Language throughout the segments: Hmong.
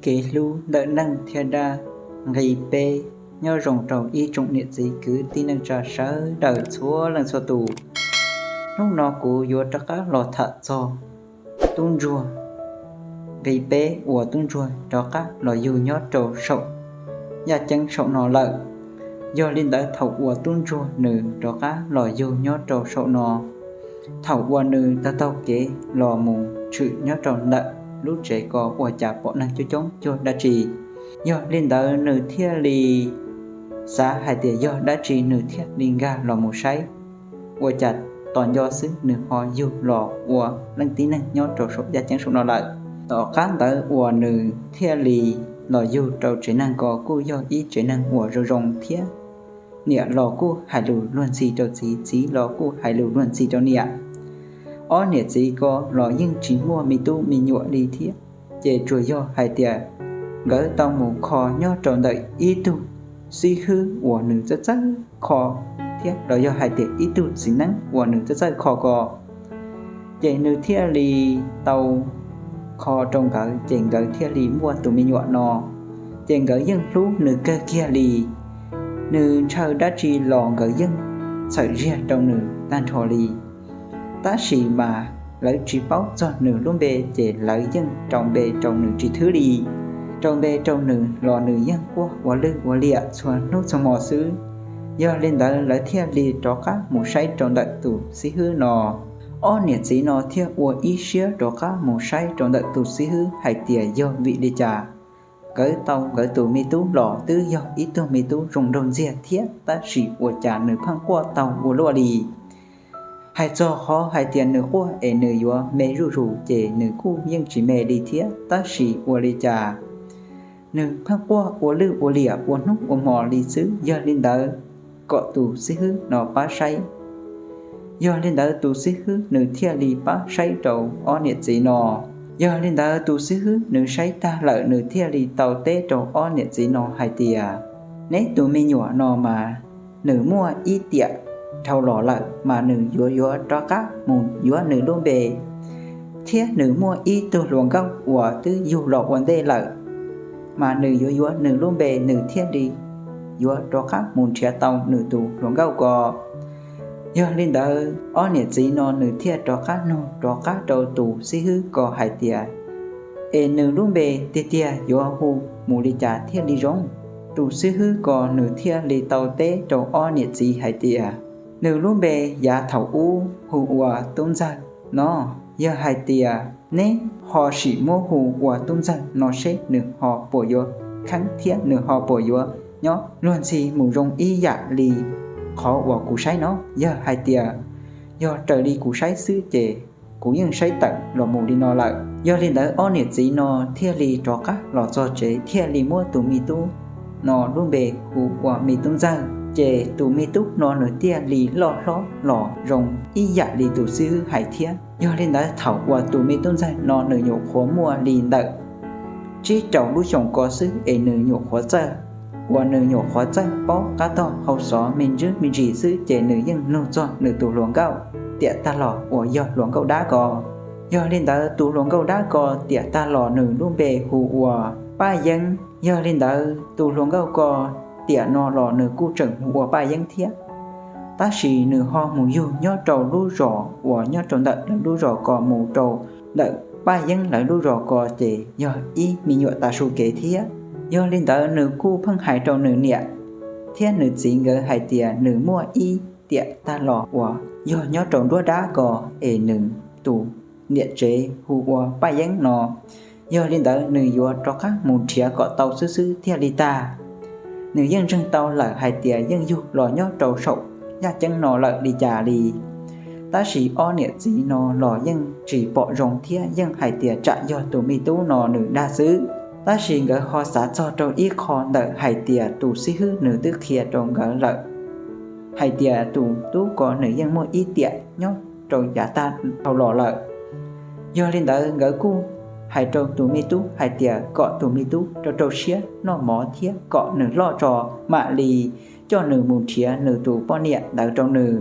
Kev hlub ntawm neej thiab dab, nqi peb. Nyob zoo rau ib tsoom niam txiv kwv tij neej tsa sawv daws txhua leej txhua tus. Hnub no kuv yuav rov qab los tham txog tub ntsuag, nqi peb uas tub ntsuag rov qab los yug nyob rau saum yaj ceeb saum no lawm. Yog li ntawd thaum uas tub ntsuag nws rov qab los yug nyob rau saum no, thaum uas nws taug taug kev los mus tshwm nyob rau ntawm lub tsev ko ua cas pom neeg coob coob cuag dab tsi. Yog li ntawd nws thiaj li xav hais tias yog dab tsi, nws thiaj li nkag los mus saib. Ua cas tos nco xwb nws ho yug los ua leej tib neeg nyob rau saum yaj ceeb saum no lawm. Tom qab ntawd uas nws thiaj li los yug rau tsev neeg ko kuj yog ib tsev neeg uas zoo zoo thiab, niam los kuj hais lus luag ntxhi rau txiv, txiv los kuj hais lus luag ntxhi rau niam. Ob niam txiv ko los yeej tsis muaj me tub me nyuam li thiab, ces tsuas yog hais tias nkawd tau mus kho nyob rau ntawm ib tug xib hwb uas nws txawj txawj kho thiab los yog hais tias ib tug txiv neeb uas nws txawj txawj kho ko. Ces nws thiaj li tau kho rau nkawd, ces nkawd thiaj li muaj tus me nyuam no. Ces nkawd yeej hlub nws kawg kiag li, nws ntshaw dab tsi los nkawd yeej txhawm ziag rau nws tag nrho li. Tab sis mas lawv tsis paub txog nws lub npe, ces lawv yeej rau npe rau nws tsis thwb li. Rau npe rau nws los nws yeej quaj ua lwj ua liam txhua hnub txhua hmo xwb. Yog li ntawd lawv thiaj li rov qab mus saib rau ntawm tus xib hwb no. Ob niam txiv no thiaj ua ib siab rov qab mus saib rau ntawm tus xib hwb hais tias yog vim li cas nkawd tau nkawd tus me tub los twb yog ib tug me tub zoo nraug ntxiag thiab, tab sis ua cas nws pheej quaj taug ua luaj li. Hais txog qhov hais tias nws quaj es nws yuav me zuj zus ces nws kuj yeej tsis me li thiab, tab sis ua li cas nws pheej quaj ua lwj ua liam ua hnub ua hmo li xwb. Yog li ntawd kom tus xib hwb no pab saib. Yog li ntawd tus xib hwb nws thiaj li pab saib rau ob niam txiv no. Yog li ntawd tus xib hwb nws saib tag lawm nws thiaj li tau teb rau ob niam txiv no hais tias, neb tus me nyuam no mas nws muaj ib tiam dhau los lawm, mas nws yuav yuav rov qab mus yuav nws lub npe, thiab nws muaj ib tug hluas nkauj uas twb yug los ua ntej lawm, mas nws yuav yuav nws lub npe, nws thiaj li yuav rov qab mus nrhiav tau nws tus hluas nkauj ko. Yog li ntawd ob niam txiv no nws thiaj rov qab nug rov qab rau tus xib hwb ko hais tias, es nws lub npe tiag tiag yuav hu mus li cas thiaj li zoo? Tus xib hwb ko nws thiaj li tau teb rau ob niam txiv hais tias, nws lub npe yav thaum ub hu ua Tub Ntxawg no. Yog hais tias neb ho sim muab hu ua Tub Ntxawg no seb nws ho puas yuav kheeb thiab nws ho puas yuav nyob luag ntxhi mus zoo ib yam li qhov uas kuv saib no. Yog hais tias yog raws li kuv saib xwb ces kuv yeej saib tawm los mus li no lawm. Yog li ntawd ob niam txiv no thiaj li rov qab los txog tsev thiaj li muab tus me tub no lub npe hu ua me Tub Ntxawg. Ces tus me tub no nws thiaj li loj hlob los zoo ib yam li tus xib hwb hais thiab. Yog li ntawd thaum uas tus me Tub Ntxawg no nws nyuam qhuav muaj li ntawm tsib rau lub xyoos ko xwb es nws nyuam qhuav txawj, uas nws nyuam qhuav txawj paub qab tog hau xov me ntsis me ntsis xwb ces nws yeej nug txog nws tus hluas nkauj tiam tag los uas yog hluas nkauj dab ko. Yog li ntawd tus hluas nkauj dab ko tiam tag los nws lub npe hu ua Paj Yeeb. Yog li ntawd tus hluas nkauj ko tiam no los nws kuj tseem hu ua Paj Yeeb thiab. Tab sis nws ho mus yug nyob rau lub zos uas nyob rau ntawm lawv lub zos ko mus rau ntawm Paj Yeeb lawv lub zos ko ces yog ib me nyuam tav su kev thiab. Yog li ntawd nws kuj pheej hais rau nws niam thiab nws txiv nkawd hais tias nws muaj ib tiam tag los uas yog nyob rau nruab dab ko es nws tus niam tsev hu ua Paj Yeeb no. Yog li ntawd nws yuav rov qab mus nrhiav kom tau xwb xwb thiaj li tag. Nws yeej ntseeg tau lawm hais tias yeej yug los nyob rau saum yaj ceeb no lawm li cas li. Tab sis ob niam txiv no los yeej tsis pom zoo thiab yeej hais tias tsam yog tus me tub no nws dag xwb. Tab sis nkawd ho xav txog rau ib qho ntawm hais tias tus xib hwb nws twb qhia rau nkawd lawm hais tias tus tub ko nws yeej muaj ib tiam nyob rau yav tag dhau los lawm. Yog li ntawd nkawd kuj hais rau tus me tub hais tias kom tus me tub rau rau siab noj mov thiab kom nws loj tso mam li coj nws mus nrhiav nws tus poj niam ntawd rau nws.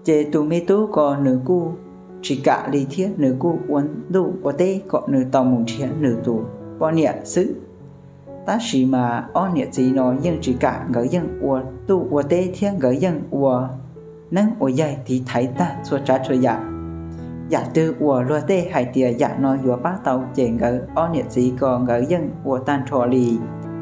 Ces tus me tub ko nws kuj tsis kam li thiab nws kuj ua ntuj ua teb kom nws tau mus nrhiav nws tus poj niam xwb. Tab sis mas ob niam txiv no yeej tsis kam, nkawd yeej ua tuj ua teb thiab nkawd yeej ua neeb ua yaig tiv thaiv tag txhua tsav txhua yam. Yam twg uas luag tej hais tias yam no yuav pab tau ces nkawd ob niam txiv ko nkawd yeej ua tag nrho li.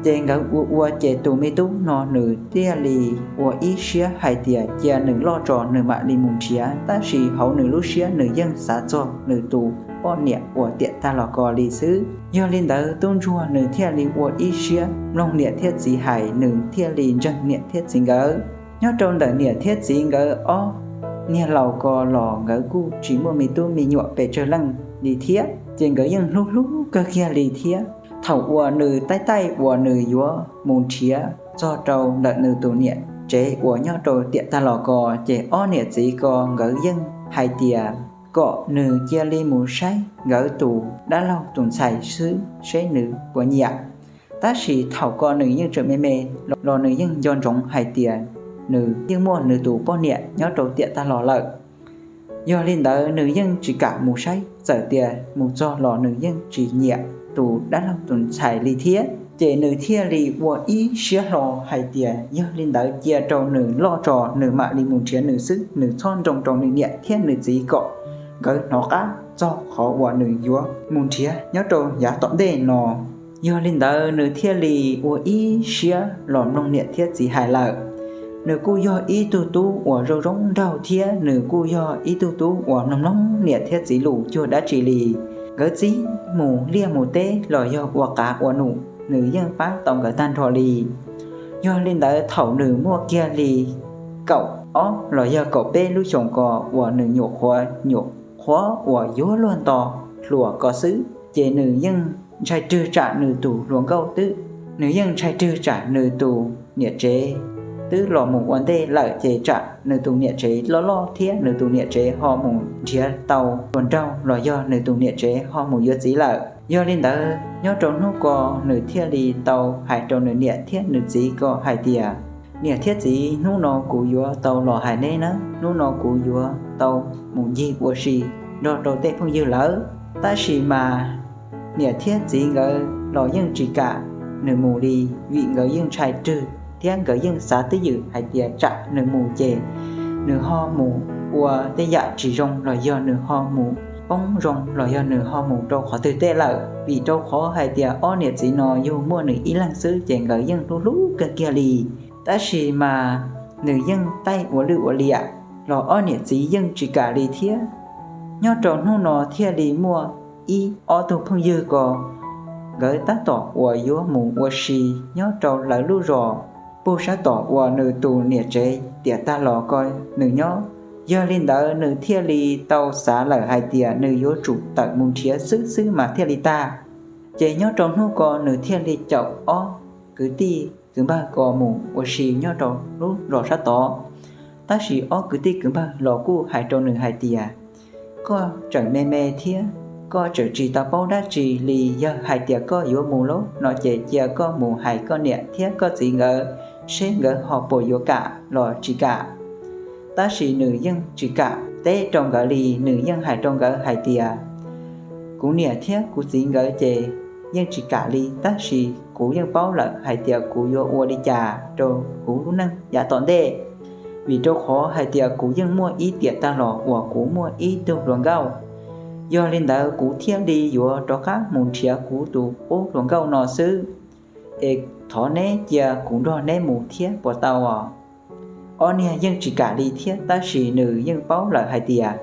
Ces nkawd ua ua ces tus me tub no nws thiaj li ua ib siab hais tias cia nws loj tso nws mam li mus nrhiav, tab sis hauv nws lub siab nws yeej xav txog nws tus poj niam uas tiam tag los ko li xwb. Yog li ntawd tub ntsuag nws thiaj li ua ib siab mloog niam thiab txiv hais, nws thiaj li ntseeg niam thiab txiv nkawd. Nyob rau ntawm niam thiab txiv nkawd ob niag laus ko los nkawd kuj tsis muaj me tub me nyuam pes tsawg leej li thiab, ces nkawd yeej hlub hlub kawg kiag li thiab. Thaum uas nws taij taij uas nws yuav mus nrhiav txog rau ntawm nws tus niam tsev uas nyob rau tiam tag los ko, ces ob niam txiv ko nkawd yeej hais tias kom nws cia li mus saib nkawd tus dab laug tus ntxhais xwb seb nws puas nyiam. Tab sis thaum ko nws yeej tseem me me los nws yeej nco ntsoov hais tias nws yeej muaj nws tus poj niam nyob rau tiam tag los lawm. Yog li ntawd nws yeej tsis kam mus saib, txawm tias mus txog los nws yeej tsis nyiam tus dab laug tus ntxhais li thiab. Ces nws thiaj li ua ib siab hlo hais tias yog li ntawd cia rau nws loj tso nws mam li mus nrhiav nws xwb, nws txhob nroo rau nws niam thiab nws txiv kom nkawd hnov qab txog qhov uas nws yuav mus nrhiav nyob rau yav tom ntej no. Yog li ntawd nws thiaj li ua ib siab los mloog niam thiab txiv hais lawm. Nws kuj yog ib tug tub uas zoo zoo nraug thiab nws kuj yog ib tug tub uas mloog mloog niam thiab txiv lus cuag dab tsi li. Nkawd txib mus liaj mus teb los yog ua qav ua num nws yeej pab tau nkawd tag nrho li. Yog li ntawd thaum nws muaj kiag li kaum ob los yog kaum peb lub xyoos ko uas nws nyuam qhuav nyuam qhuav uas yuav luag nto hluas ko xwb, ces nws yeej ntshai rwg tsam nws tus hluas nkauj twb, nws yeej ntshai rwg tsam nws tus niam tsev twb los mus ua ntej lawm, ces tsam nws tus niam tsev loj loj thiab nws tus niam tsev ho mus nrhiav tau hluas nraug los yog nws tus niam tsev ho mus yuav txiv lawm. Yog li ntawd nyob rau hnub ko nws thiaj li tau hais rau nws niam thiab nws txiv ko hais tias, niam thiab txiv, hnub no kuv yuav tau los hais neb nawb, hnub no kuv yuav tau mus ncig ua si nrog rau tej phooj ywg lawm. Tab sis mas niam thiab txiv nkawd los yeej tsis kam nws mus li, vim nkawd yeej ntshai rwg thiab nkawd yeej xav twj ywm hais tias tsam nws mus ces nws ho mus ua tej yam tsis zoo los yog nws ho mus poob zoo los yog nws ho mus rau qhov twg tej lawm, vim rau qhov hais tias ob niam txiv no yug muaj nws ib leeg xwb ces nkawd yeej hlub hlub kawg kiag li. Tab sis mas nws yeej taij ua lwj ua liam los ob niam txiv yeej tsis kam li thiab. Nyob rau hnub no thiaj li muaj ib ob tug phooj ywg ko, nkawd tab tom uas yuav mus ua si nyob rau lawv lub zos puag sab tom uas nws tus niam tsev tiam tag los ko nws nyob. Yog li ntawd nws thiaj li tau xav lawm hais tias nws yuav tsum tawm mus nrhiav xwb xwb mas thiaj li tag. Ces nyob rau hnub ko nws thiaj li caum ob kwv tij kwv npawg ko mus ua si nyob rau lub zos sab tod. Tab sis ob kwv tij kwv npawg los kuj hais rau nws hais tias, koj tseem me me thiab koj tseem tsis tau paub dab tsi li, yog hais tias koj yuav mus lauj no ces cia koj mus hais koj niam thiab koj txiv nkawd seb nkawd ho puas yuav kam los tsis kam. Tab sis nws yeej tsis kam teb rau nkawd li, nws yeej hais rau nkawd hais tias, kuv niam thiab kuv txiv nkawd ces yeej tsis kam li, tab sis kuv yeej paub lawm hais tias kuv yuav ua li cas rau kuv lub neej yav tom ntej, vim rau qhov hais tias kuv yeej muaj ib tiam tag los uas kuv muaj ib tug hluas nkauj. Yog li ntawd kuv thiaj li yuav rov qab mus nrhiav kuv tus qub hluas nkauj no xwb, es thov neb cia kuv nrog neb mus thiab puas tau os? Ob niag yeej tsis kam li thiab, tab sis nws yeej paub lawm hais tias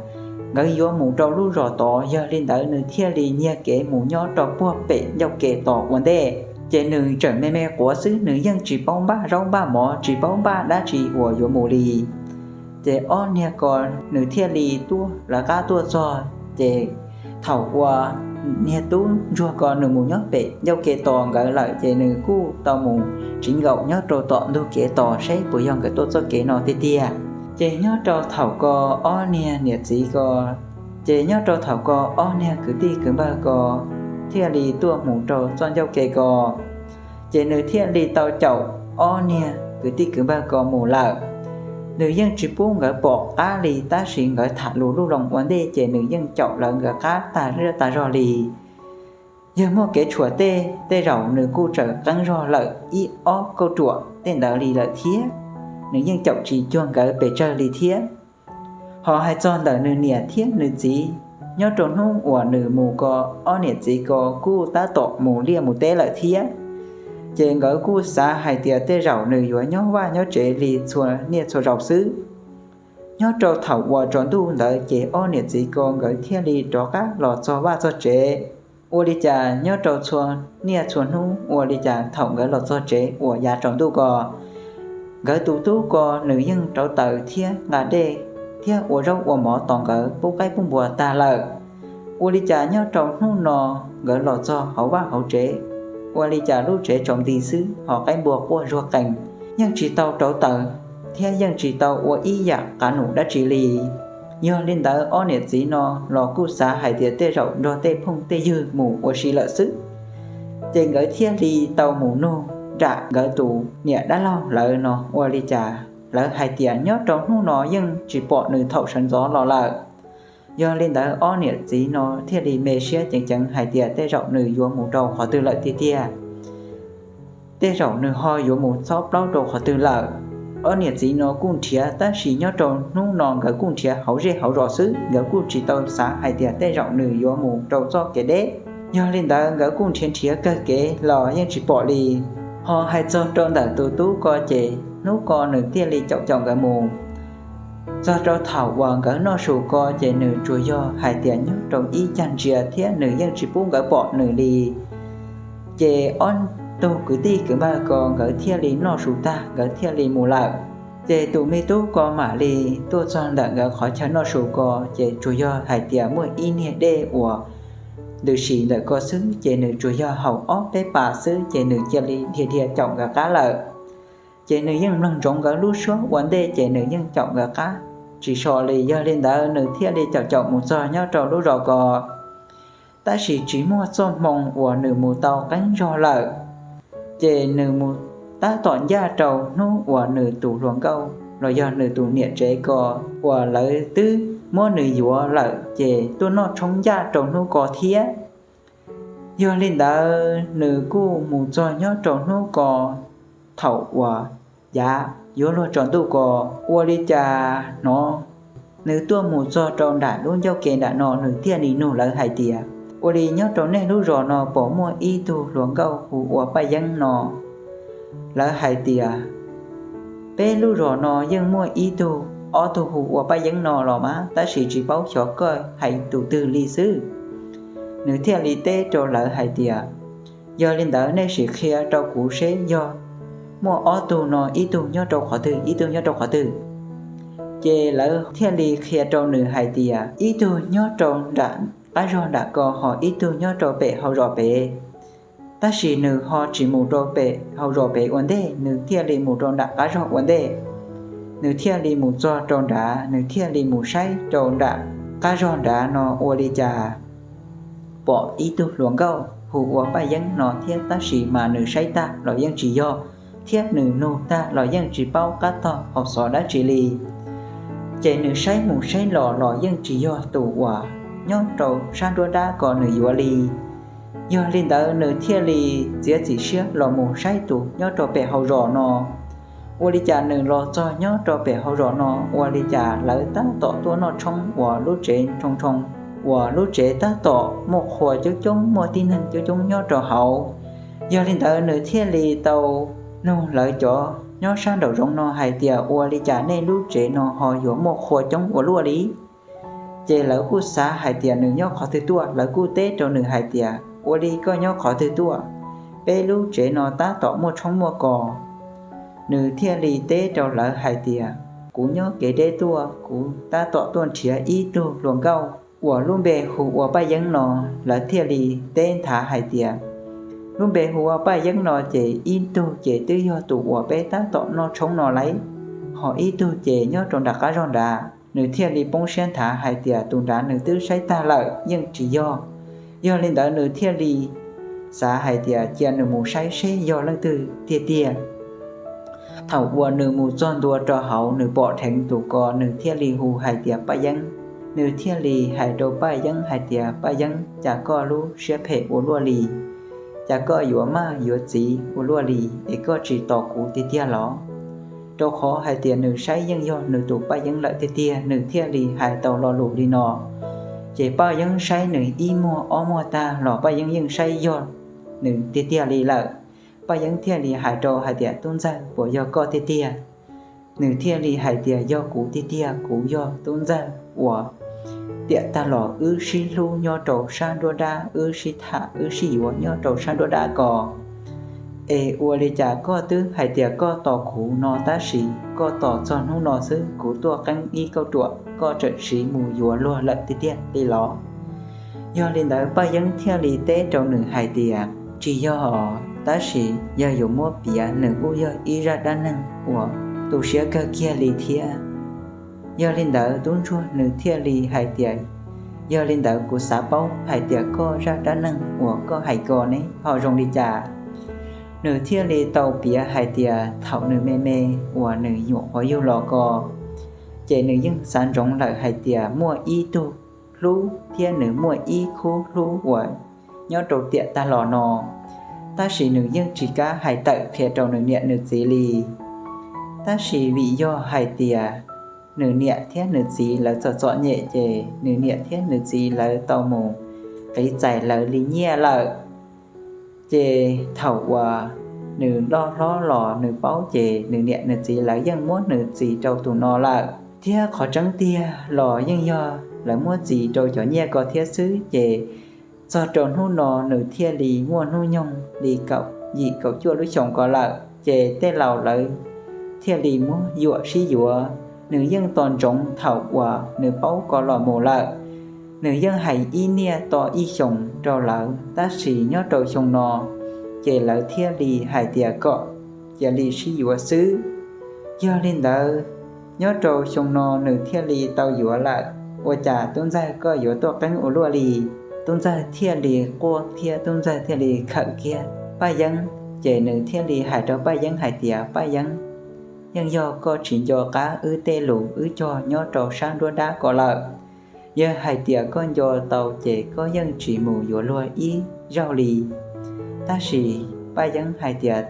nkawd yuav mus rau lub zos tod, yog li ntawd nws thiaj li nyiag kev mus nyob rau puag pem ncauj ke tos ua ntej. Ces nws tseem me me quav xwb, nws yeej tsis paub npaj zaub npaj mov, tsis paub npaj dab tsi uas yuav mus li. Ces ob niag ko nws thiaj li tuaj lawv qab tuaj txog, ces thaum uas niag tub ntsuag ko nws mus nyob pem ncauj ke tos nkawd lawm, ces nws kuj tau mus tsiv nkaum nyob rau tom ntug kev tos seb puas yog nkawd tuaj txoj kev no tiag tiag. Ces nyob rau thaum ko ob niag niam txiv ko, ces nyob rau thaum ko ob niag kwv tij kwv npawg ko thiaj li tuaj mus rau txoj ncauj ke ko. Ces nws thiaj li tau caum ob niag kwv tij kwv npawg ko mus lawm. Nws yeej tsis pub nkawd pom qab li, tab sis nkawd tham lus lub loo ua ntej ces nws yeej caum lawv nkawd qab tag zaj tag zog li. Yog muaj kev tshuam tej, tej zaum nws kuj tseem qeeb zog lawm ib ob kauj ruam tej ntawd li lawm thiab. Nws yeej caum tsis cuag nkawd pes tsawg li thiab. Ho hais txog ntawm nws niam thiab nws txiv, nyob rau hnub uas nws mus ko, ob niam txiv ko kuj tab tom mus liaj mus teb lawm thiab. Ces nkawd kuj xav hais tias tej zaum nws yuav nyob vaj nyob tsev li txhua niaj txhua zaus xwb. Nyob rau thaum uas tsaus ntuj ntawd ces ob niam txiv ko nkawd thiaj li rov qab los txog vaj txog tsev. Ua li cas nyob rau txhua niaj txhua hnub, ua li cas thaum nkawd los txog tsev uas yav tsaus ntuj ko, nkawd tus tub ko nws yeej rauv taws thiab nqa dej thiab ua zaub ua mov tos nkawd pub qaib pub npua tag lawm. Ua li cas nyob rau hnub no nkawd los txog hauv vaj hauv tsev, ua li cas lub tsev tsaus nti xwb ho qaib npua quaj zuag qees, yeej tsis tau rauv taws thiab yeej tsis tau ua ib yam qav num dab tsi li. Yog li ntawd ob niam txiv no los kuj xav hais tias tej zaum nrog tej phooj tej ywg mus ua si lawm xwb. Ces nkawd thiaj li tau mus nug nram nkawd tus niam dab laug lawv no ua li cas, lawv hais tias nyob rau hnub no yeej tsis pom nws thaum sawv ntxov los lawm. Yog li ntawd ob niam txiv no thiaj li me siab ceev ceev hais tias tej zaum nws yuav mus rau qhov twg lawm tiag tiag. Tej zaum nws ho yuav mus txhob plaub rau qhov twg lawm. Ob niam txiv no kuj nrhiav tab sis nyob rau hnub no nkawd kuj nrhiav hauv zej hauv zos xwb, nkawd kuj tsis tau xav hais tias tej zaum nws yuav mus rau txoj kev deb. Yog li ntawd nkawd kuj nrhiav nrhiav kawg kev los yeej tsis pom li. Ho hais txog rau ntawm tus tub ko ces hnub ko nws thiaj li caum caum nkawd mus. Txog rau thaum uas nkawd noj su ko ces nws tsuas yog hais tias nyob rau ib cag ntsia thiab nws yeej tsis pub nkawd pom nws li. Ces ob tug kwv tij kwv npawg ko nkawd thiaj li noj su tag nkawd thiaj li mus lawm. Ces tus me tub ko mam li tuaj txog ntawm nkawd qhov chaw noj su ko, ces tsuas yog hais tias muaj ib niag dej uas ntws sim ntawm ko xwb, ces nws tsuas yog haus ob peb pas xwb ces nws cia li dhia dhia caum nkawd qab lawm. Ces nws yeej mloog ntsoov nkawd lub suab ua ntej ces nws yeej caum nkawd qab tsis so li. Yog li ntawd nws thiaj li caum caum mus txog nyob rau lub zos ko. Tab sis tsis muaj txoj hmoo uas nws mus tau qeeb zog lawm, ces nws mus tab tom ncaj rau hnub uas nws tus hluas nkauj los yog nws tus niam tsev ko uas lawv twb muab nws yuav lawm ces tuaj noj tshoob ncaj rau hnub ko thiab. Yog li ntawd nws kuj mus txog nyob rau hnub ko, thaum uas yav yuav luag tsaus ntuj ko, ua li cas hnov nws tuaj mus txog rau nram lub ncauj ke nram no nws thiaj li nug lawv hais tias, ua li nyob rau nej lub zos no puas muaj ib tug hluas nkauj hu ua Paj Yeeb no? Lawv hais tias, peb lub zos no yeej muaj ib tug, ob tug hu ua Paj Yeeb no los mas, tab sis tsis paub xyov koj hais tus twg li xwb. Nws thiaj li teb rau lawv hais tias, yog li ntawd nej sim qhia rau kuv seb yog muaj ob tug no ib tug nyob rau qhov twg ib tug nyob rau qhov twg. Ces lawv thiaj li qhia rau nws hais tias ib tug nyob rau nram qab zog nram ko ho ib tug nyob rau pem hau zos pem. Tab sis nws ho tsis mus rau pem hau zos pem ua ntej, nws thiaj li mus rau nram qab zog ua ntej. Nws thiaj li mus txog rau nrad, nws thiaj li mus saib rau nram qab zog nrad no ua li cas pom ib tug hluas nkauj hu ua Paj Yeeb no thiab, tab sis mas nws saib tag los yeej tsis yog, thiab nws nug tag los yeej tsis paub qab tog hau xov dab tsi li. Ces nws saib mus saib los los yeej tsis yog tus uas nyob rau sab nruab dab ko nws yuav li. Yog li ntawd nws thiaj li txiav txim siab los mus saib tus nyob rau pem hau zos no. Ua li cas nws los txog nyob rau pem hau zos no, ua li cas lawv tab tom tuaj noj tshoob uas lub tsev nroo nroo, uas lub tsev tab tom muaj qhua coob coob, muaj tib neeg coob coob nyob rau hauv. Yog li ntawd nws thiaj li tau nug lawv cov nyob sab nraum zoov no hais tias, ua li cas nej lub tsev no ho yuav muaj qhua coob ua luaj li? Ces lawv kuj xav hais tias nws nyob qhov twg tuaj, lawv kuj teb rau nws hais tias, ua li koj nyob qhov twg tuaj? Peb lub tsev no tab tom muaj tshoob muaj kos. Nws thiaj li teb rau lawv hais tias, kuv nyob kev deb tuaj, kuv tab tom tuaj nrhiav ib tug hluas nkauj uas lub npe hu ua Paj Yeeb no. Lawv thiaj li teb nthav hais tias, lub npe hu ua Paj Yeeb no ces ib tug ces twb yog tus uas peb tab tom noj tshoob no lauj, ho ib tug ces nyob rau nram qab zog nrad. Nws thiaj li poob siab nthav hais tias tus nrad nws twb saib tag lawm yeej tsis yog. Yog li ntawd nws thiaj li xav hais tias cia nws mus saib seb yog leej twg tiag tiag. Thaum uas nws mus txog ntua rau hauv, nws pom dheev tus ko, nws thiaj li hu hais tias, Paj Yeeb, Nws thiaj li hais rau Paj Yeeb hais tias, Paj Yeeb, cas koj lub siab phem ua luaj li? Cas koj yuav maj yuav txiv ua luaj li es koj tsis tos kuv tiag tiag los? Rau qhov hais tias nws saib yeej yog nws tus Paj Yeeb lawm tiag tiag, nws thiaj li hais tau lo lus li no. Ces Paj Yeeb saib nws ib muag ob muag tag los Paj Yeeb yeej saib yog nws tiag tiag li lawm. Paj Yeeb thiaj li hais rau hais tias, Tub ntxawg, puas yog koj tiag tiag? Nws thiaj li hais tias, Yog kuv tiag tiag, kuv yog tub ntxawg uas tiam tag los wb sib hlub nyob rau sab nruab dab, wb sib tham wb sib yuav nyob rau sab nruab dab ko. Es ua li cas koj twb hais tias koj tos kuv no tab sis koj tos txog hnub no xwb, kuv tuaj qeeb ib kauj ruam koj tseem siv mus yuav luag lawm tiag tiag li los? Yog li ntawd Paj Yeeb thiaj li teb rau nws hais tias, Tsis yog os, tab sis yog yuav muab piav nws kuj yog ib zaj dab neeg uas tu siab kawg kiag li thiab. Yog li ntawd tub ntsuag nws thiaj li hais tias, Yog li ntawd kuv xav paub hais tias koj zaj dab neeg uas koj hais ko ne ho zoo li cas? Nws thiaj li tau piav hais tias thaum nws me me uas nws nyuam qhuav yug los ko, ces nws yeej xav ntsoov lawm hais tias muaj ib tug hlub thiab nws muaj ib khub hlub uas nyob rau tiam tag los no, tab sis nws yeej tsis kam hais tawm qhia rau nws niam nws txiv li. Tab sis vim yog hais tias nws niam thiab nws txiv lawv txom txom nyem ces nws niam thiab nws txiv lawv tau mus qiv txais lawv li nyiaj lawm. Ces thaum uas nws loj hlob los nws paub ces nws niam nws txiv lawv yeej muab nws txis rau tus no lawm. Thiab qhov tseeb tiag los yeej yog lawv muab txis rau cov nyiaj ko thiab xwb, ces txog rau hnub no nws thiaj li muaj hnub nyoog li kaum yim kaum cuaj lub xyoos ko lawm, ces tej laus lawv thiaj li muab yuam sib yuav. Nws yeej tos ntsoov thaum uas nws paub ko los mus lawm, nws yeej hais ib niaj tos ib xyoos rau lawv, tab sis nyob rau xyoo no ces lawv thiaj li hais tias kom cia li sib yuav xwb. Yog li ntawd, nyob rau xyoo no nws thiaj li tau yuav lawm. Ua cas tub ntxawg koj yuav tuaj qeeb ua luaj li? Tub ntxawg thiaj li quaj thiab tub ntxawg thiaj li khawm kiag Paj Yeeb, ces nws thiaj li hais rau Paj Yeeb hais tias, Paj Yeeb, yeej yog koj tsis nco qab wb tej lus wb cog nyob rau sab nruab dab ko lawm. Yog hais tias koj nco tau ces koj yeej tsis mus yuav luag ib zaug li. Tab sis Paj Yeeb hais tias,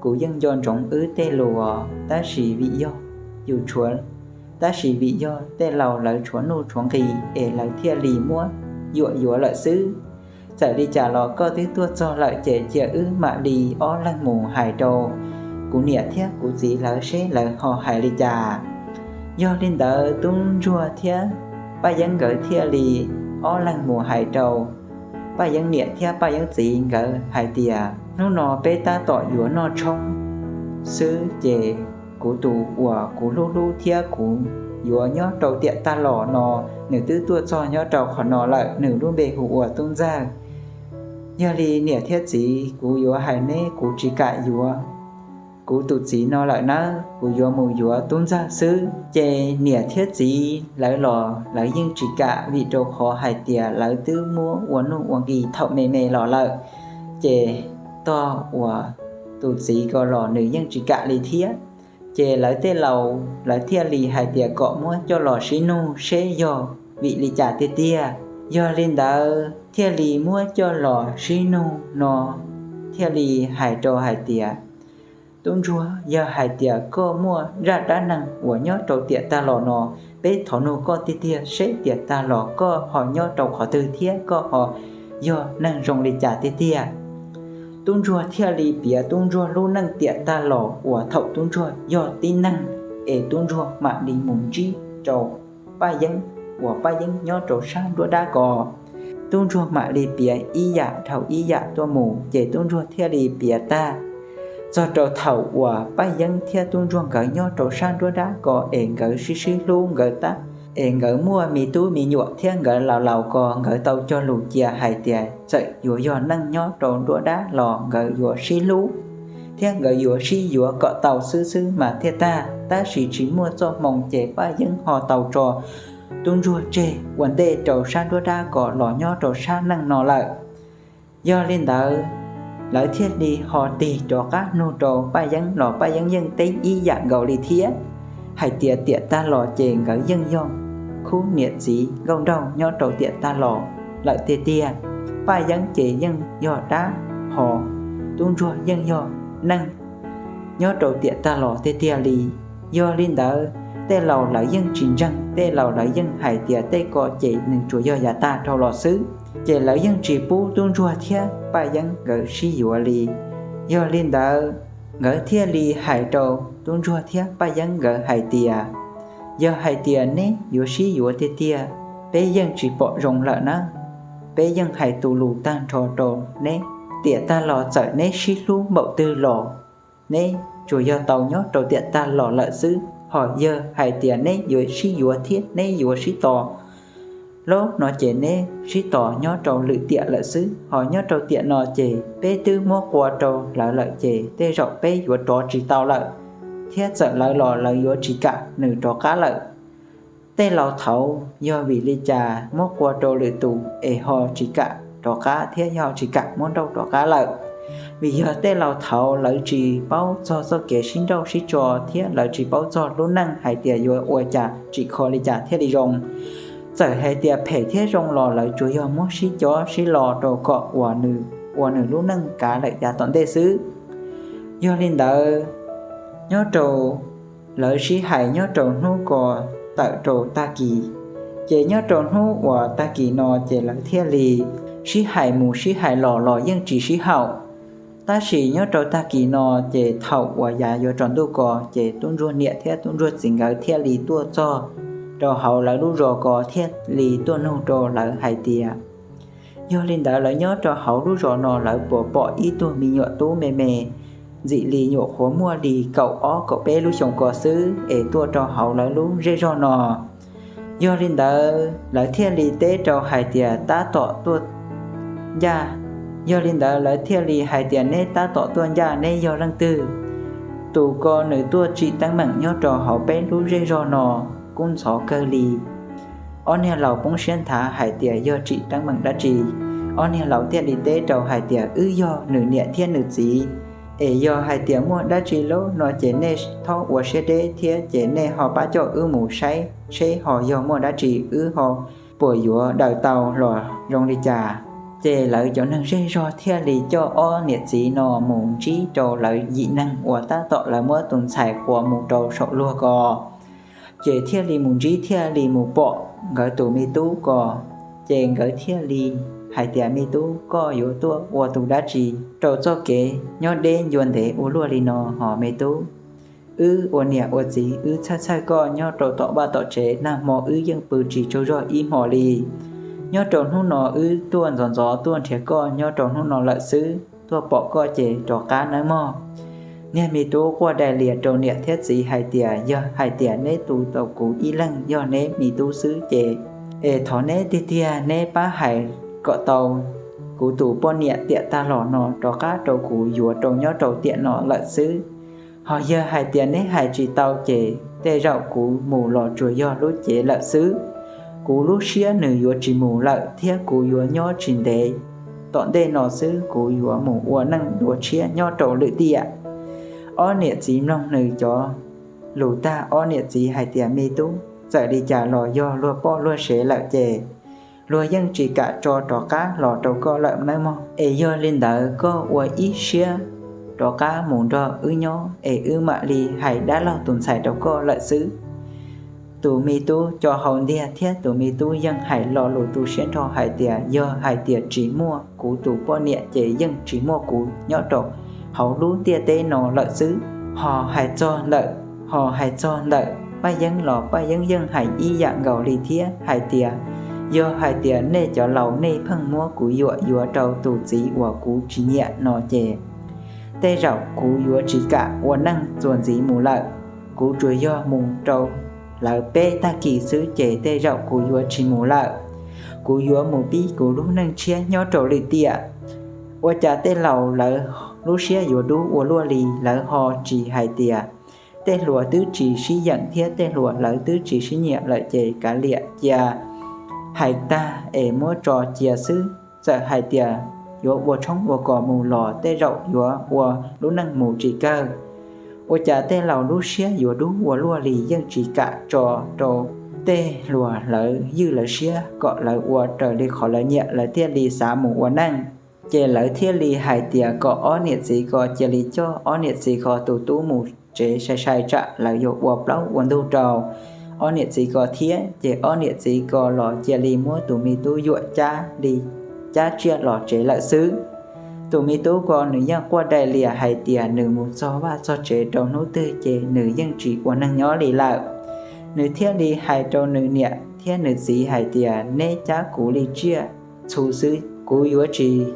Kuv yeej nco ntsoov wb tej lus os, tab sis vim yog yus tshuav, tab sis vim yog tej laus lawv tshuav nuj tshuav nqis es lawv thiaj li muab yuam yuav lawm xwb. Txawm li cas los koj twb tuaj txog lawm ces cia wb mam li ob leeg mus hais rau kuv niam thiab kuv txiv lawv seb lawv ho hais li cas. Yog li ntawd tub ntsuag thiab Paj Yeeb nkawd thiaj li ob leeg mus hais rau Paj Yeeb niam thiab Paj Yeeb txiv nkawd hais tias, Hnub no peb tab tom yuav noj tshoob xwb ces kuv tus uas kuv hlub hlub thiab kuv yuav nyob rau tiam tag los no, nws twb tuaj txog nyob rau qhov no lawm, nws lub npe hu ua Tub Ntxawg. Yog li niam thiab txiv, kuv yuav hais neb, kuv tsis kam yuav kuv tus txiv no lawm nawb, kuv yuav mus yuav Tub Ntxawg xwb. Ces niam thiab txiv lawv los lawv yeej tsis kam, vim rau qhov hais tias lawv twb muab ua nuj ua nqis thaum me me los lawm. Ces tog uas tus txiv ko los nws yeej tsis kam li thiab. Ces lawv tej laus lawv thiaj li hais tias kom muab coj los sib nug seb yog vim li cas tiag tiag. Yog li ntawd thiaj li muab coj los sib nug no, thiaj li hais rau hais tias, Tub ntsuag, yog hais tias koj muaj zaj dab neeg uas nyob rau tiam tag los no, peb thov nug koj tiag tiag seb tiam tag los koj ho nyob rau qhov twg thiab koj ho yog neeg zoo li cas tiag tiag. Tub ntsuag thiaj li piav tub ntsuag lub neej tiam tag los uas thaum tub ntsuag yog tib neeg, es tub ntsuag mam li mus ntsib rau Paj Yeeb uas Paj Yeeb nyob rau sab nruab dab ko. Tub ntsuag mam li piav ib yam dhau ib yam tuaj mus, ces tub ntsuag thiaj li piav tag txog rau thaum uas Paj Yeeb thiab tub ntsuag nkawd nyob rau sab nruab dab ko es nkawd sib sib hlub nkawd tab, es nkawd muaj me tub me nyuam thiab nkawd laus laus ko, nkawd tau cog lus cia hais tias txawm yuav yog neej nyob rau nruab dab los nkawd yuav sib hlub thiab nkawd yuav sib yuav kom tau xwb xwb mas thiaj tag, tab sis tsis muaj txoj hmoo ces Paj Yeeb ho tau tso tub ntsuag tseg ua ntej rau sab nruab dab ko los nyob rau sab neej no lawm. Yog li ntawd, lawv thiaj li ho tig rov qab nug rau Paj Yeeb los Paj Yeeb yeej teb ib yam nkaus li thiab, hais tias tiam tag los ces nkawd yeej yog khub niam txiv nkauj nraug nyob rau tiam tag los lawm tiag tiag. Paj Yeeb ces yeej yog dab, ho tub ntsuag yeej yog neeg nyob rau tiam tag los tiag tiag li. Yog li ntawd, tej laus lawv yeej tsis ntseeg, tej laus lawv yeej hais tias tej ko ces nws tsuas yog yav tag dhau los xwb, ces lawv yeej tsis pub tub ntsuag thiab Paj Yeeb nkawd sib yuav li. Yog li ntawd, nkawd thiaj li hais rau tub ntsuag thiab Paj Yeeb nkawd hais tias, yog hais tias neb yuav sib yuav tiag tiag, peb yeej tsis pom zoo lawm na. Peb yeej hais tus lus tag nrho rau neb, tiam tag los txawm neb sib hlub npaum twg los neb tsuas yog tau nyob rau tiam tag los lawm xwb. Ho yog hais tias neb yuav sib yuav thiab neb yuav sib tos lawm no ces neb sib tos nyob rau lwm tiam lawm xwb. Ho nyob rau tiam no ces peb twb muab qua rau lawv lawm ces tej zaum peb yuav rov tsis tau lawm, thiab txawm lawv los lawv yuav tsis kam nws rov qab lawm. Tej laus thaud yog vim li cas muab qua rau lwm tus es ho tsis kam rov qab thiab ho tsis kam muab nrauj rov qab lawm? Vim yog tej laus thaud lawv tsis paub txog txoj kev sib nrauj sib tso thiab lawv tsis paub txog lub neej hais tias yuav ua cas tsim kho li cas thiaj li zoo. Txawm hais tias phem thiab zoo los lawv tsuas yog muab sib cob sib lo rau kom uas nws ua nws lub neej kav lawm yav tom ntej xwb. Yog li ntawd, nyob rau lawv sib hais nyob rau hnub ko tawm rau tag kis, ces nyob rau hnub uas tag kis no ces lawv thiaj li sib hais mus sib hais los los yeej tsis sib haum. Tab sis nyob rau tag kis no ces thaum uas yav yuav tsaus ntuj ko ces tub ntsuag niam thiab tub ntsuag txiv nkawd thiaj li tuaj txog rau hauv lawv lub zos ko thiaj li tuaj nug rau lawv hais tias, yog li ntawd lawv nyob rau hauv lub zos no lawv puas pom ib tug me nyuam tub me me ntxim li nyuam qhuav muaj li kaum ob kaum peb lub xyoos ko xwb es tuaj rau hauv lawv lub zej zog no? Yog li ntawd lawv thiaj li teb rau hais tias tab tom tuaj ncaj. Yog li ntawd lawv thiaj li hais tias neb tab tom tuaj ncaj, neb yog leej twg? Tus ko nws tuaj tsim teeb meem nyob rau hauv peb lub zej zog no kub ntxhov kawg li. Ob niag laus poob siab nthav hais tias yog tsim teeb meem dab tsi. Ob niag laus thiaj li teb rau hais tias wb yog nws niam thiab nws txiv, es yog hais tias muaj dab tsi lawm no ces nej txhob ua siab deb thiab ces nej ho pab coj wb mus saib seb ho yog muaj dab tsi wb ho puas yuav daws tau los zoo li cas. Ces lawv cov neeg zej zog thiaj li coj ob niam txiv no mus ntsib rau lawv yim neeg uas tab tom lawv muab tus ntxhais qua mus rau saum luag ko. Ces thiaj li mus ntsib thiaj li mus pom nkawd tus me tub ko. Ces nkawd thiaj li hais tias me tub, koj yuav tuaj ua tus dab tsi rau txoj kev nyob deb ncua ntev ua luaj li no hos me tub? Wb ua niam ua txiv wb txhawj txhawj koj nyob rau tom vaj tom tsev, nag hmo wb yeej pw tsis tsaug zog ib hmo li. Nyob rau hnub no wb tuaj ntxov ntxov tuaj nrhiav koj nyob rau hnub no lawm xwb, tuaj pom koj ces rov qab nawb mog. Niag me tub quaj dai lias rau niam thiab txiv hais tias yog hais tias neb tu tau kuv ib leeg yog neb me tub xwb ces es thov neb tiag tiag neb pab hais kom tau kuv tus poj niam tiam tag los no rov qab rau kuv yuav rau nyob rau tiam no lawm xwb. Ho yog hais tias neb hais tsis tau ces tej zaum kuv mus los tsuas yog lub cev lawm xwb. Kuv lub siab nws yuav tsis mus lawm thiab kuv yuav nyob tsis ntev tom ntej no xwb, kuv yuav mus ua neej dua tshiab nyob rau lwm tiam. Ob niam txiv mloog nws cov lus tag, ob niam txiv hais tias me tub, txawm li cas los yog luag poj luag sev lawm ces luag yeej tsis kam tso rov qab los rau koj lawm nawb mog. Es yog li ntawd koj ua ib siab rov qab mus nrog wb nyob es wb mam li hais dab laug tus ntxhais rau koj lawm xwb. Tus me tub co hau ntiag thiab tus me tub yeej hais lo lus tu siab nrho hais tias yog hais tias tsis muaj kuv tus poj niam ces yeej tsis muaj kuv nyob rau hauv lub ntiaj teb no lawm xwb. Ho hais txog ntawm, ho hais txog ntawm Paj Yeeb los Paj Yeeb yeej hais ib yam nkaus li thiab hais tias yog hais tias nej cov laus nej pheej muab kuv yuam yuav rau tus txiv uas kuv tsis nyiam no ces tej zaum kuv yuav tsis kam ua neej txuas ntxiv mus lawm. Kuv tsuas yog mus rau lawv peb tag kis xwb ces tej zaum kuv yuav tsis mus lawm. Kuv yuav mus pib kuv lub neej tshiab nyob rau lwm tiam. Ua cas tej laus lawv lub siab yuav dub ua luaj li, lawv ho tsis hais tias tej hluas twb tsis sib yeem thiab tej hluas lawv twb tsis sib nyiam lawm ces kav liam cia, hais tag es muab tso cia xwb. Txawm hais tias yuav ua tshoob ua kos mus los tej zaum yuav ua lub neej mus tsis kawg. Ua cas tej laus lub siab yuav dub ua luaj li, yeej tsis kam tso rau tej hluas lawv ywj lawv siab kom lawv ua raws li qhov lawv nyiam, lawv thiaj li xav mus ua neej. Ces lawv thiaj li hais tias kom ob niam txiv ko cia li coj ob niam txiv ko tus tub mus tsev sai sai tsam lawv yuav ua plaub ua ntug rau ob niam txiv ko thiab. Ces ob niam txiv ko los cia li muab tus me tub yuam cab li cab tsiaj los tsev lawm xwb. Tus me tub ko nws yeej quaj dai lias hais tias nws mus txog vaj txog tsev rau hnub twg ces nws yeej tsis ua neeg nyob li lawm. Nws thiaj li hais rau nws niam thiab nws txiv hais tias, neb cab kuv li tsiaj txhu xwb, kuv yuav tsis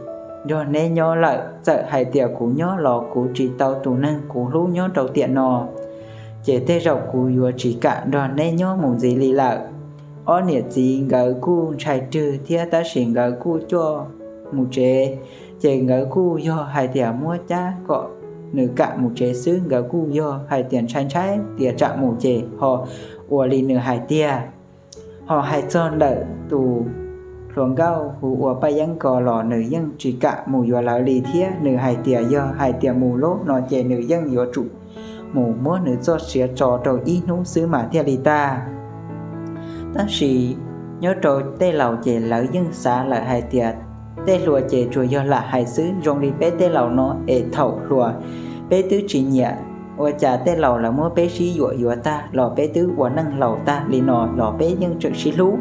nrog neb nyob lawm. Txawm hais tias kuv nyob los kuv tsis tau tus neeg kuv hlub nyob rau tiam no, ces tej zaum kuv yuav tsis kam nrog neb nyob mus ntxiv li lawm. Ob niam txiv nkawd kuj ntshai rwg thiab tab sis nkawd kuj coj mus tsev. Ces nkawd kuj yog hais tias muab cab kom nws kam mus tsev xwb, nkawd kuj yog hais tias ntshai ntshai tias tsam mus ces ho ua li nws hais tiag. Ho hais txog ntawm tus hluas nkauj hu ua Paj Yeeb ko los nws yeej tsis kam mus yuav lawv li thiab. Nws hais tias yog hais tias mus lub no ces nws yeej yuav tsum mus muab nws txoj sia tso rau ib hnub xwb mas thiaj li tag. Tab sis nyob rau tej laus ces lawv yeej xav lawm hais tias tej hluas ces tsuas yog lam hais xwb. Zoo li peb tej laus no es thaum hluas peb twb tsis nyiam, ua cas tej laus lawv muab peb sib yuam yuav tag los peb twb ua neej laus tag li no los peb yeej tseem sib hlub.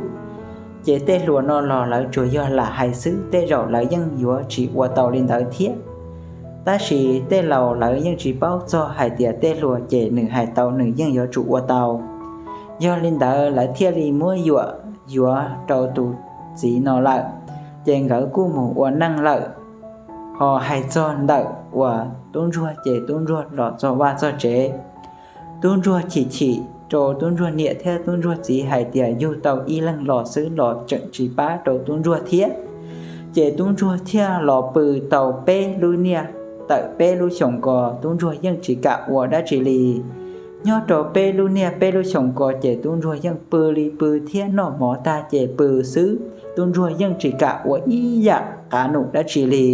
Ces tej hluas no los lawv tsuas yog lam hais xwb, tej zaum lawv yeej yuav tsis ua tau li ntawd thiab. Tab sis tej laus lawv yeej tsis paub txog hais tias tej hluas ces nws hais tau nws yeej yuav tsum ua tau. Yog li ntawd lawv thiaj li muab yuam yuav rau tus txiv no lawm. Ces nkawd kuj mus ua neej lawm. Ho hais txog ntawm uas tub ntsuag ces tub ntsuag los txog vaj txog tsev, tub ntsuag chim chim rau tub ntsuag niam thiab tub ntsuag txiv hais tias yug tau ib leeg los xwb los tseem tsis pab rau tub ntsuag thiab. Ces tub ntsuag thiaj los pw tau peb lub niaj tawm peb lub xyoos ko tub ntsuag yeej tsis kam ua dab tsi li. Nyob rau peb lub niaj peb lub xyoos ko ces tub ntsuag yeej pw li pw thiab noj mov tag ces pw xwb, tub ntsuag yeej tsis kam ua ib yam qav num dab tsi li.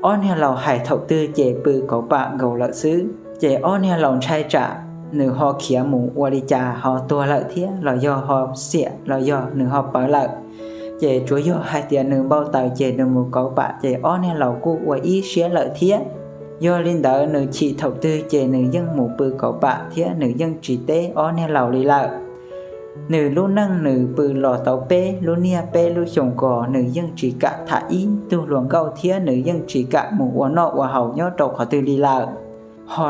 Ob niag laus hais thaum twg ces pw kauv pam nkaus lawm xwb. Ces ob niag laus ntshai tsam nws ho khiav mus ua li cas ho tuag lawm thiab los yog ho xiam los yog nws ho pawv lawm. Ces tsuas yog hais tias nws npau taws ces nws mus kauv pam ces ob niag laus kuj ua ib siab lawm thiab. Yog li ntawd nws chim thaum twg ces nws yeej mus pw kauv pam thiab nws yeej tsis teb ob niag laus li lawm. Nws lub neej nws pw los tau peb lub niaj peb lub xyoos ko nws yeej tsis kam tham ib tug hluas nkauj thiab nws yeej tsis kam mus ua noj ua haus nyob rau qhov twg li lawm. Ho